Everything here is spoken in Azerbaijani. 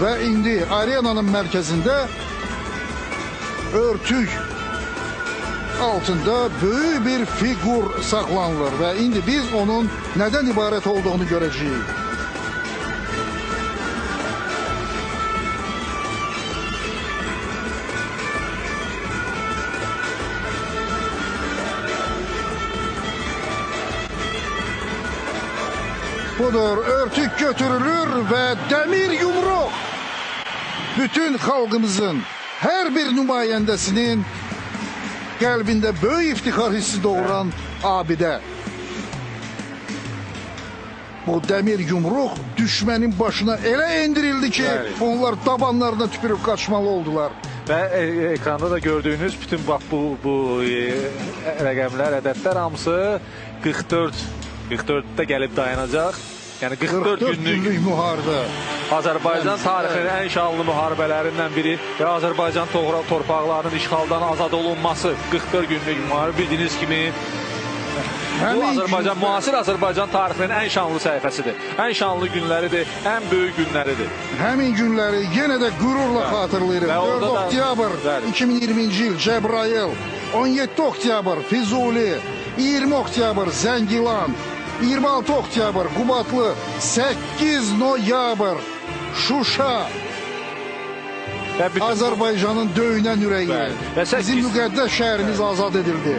Və indi arenanın mərkəzində örtük altında böyük bir fiqur saxlanılır və indi biz onun nədən ibarət olduğunu görəcəyik. Budur, örtük götürülür və dəmir yumruq bütün xalqımızın, hər bir nümayəndəsinin qəlbində böyük iftixar hissi doğuran abidə. Bu dəmir yumruq düşmənin başına elə endirildi ki, onlar dabanlarına tüpürüb qaçmalı oldular. Və ekranda da gördüyünüz bütün bax bu rəqəmlər, ədədlər hamısı 44-də gəlib dayanacaq. Yəni 44 günlük müharibə. Azərbaycan tarixinin ən şanlı müharibələrindən biri və Azərbaycan torpaqlarının işğaldan azad olunması 44 günlük müharibə, bildiyiniz kimi bu Azərbaycan, müasir Azərbaycan tarixinin ən şanlı səhifəsidir. Ən şanlı günləridir, ən böyük günləridir. Həmin günləri yenə də qürurla xatırlayırıq. 4 oktyabr 2020-ci il Cəbrayıl, 17 oktyabr Füzuli, 20 oktyabr Zəngilan, 26 oktyabr Qubadlı, 8 noyabr Şuşa. Azərbaycanın döyünən ürəyi. Bizim müqəddəs şəhərimiz azad edildi.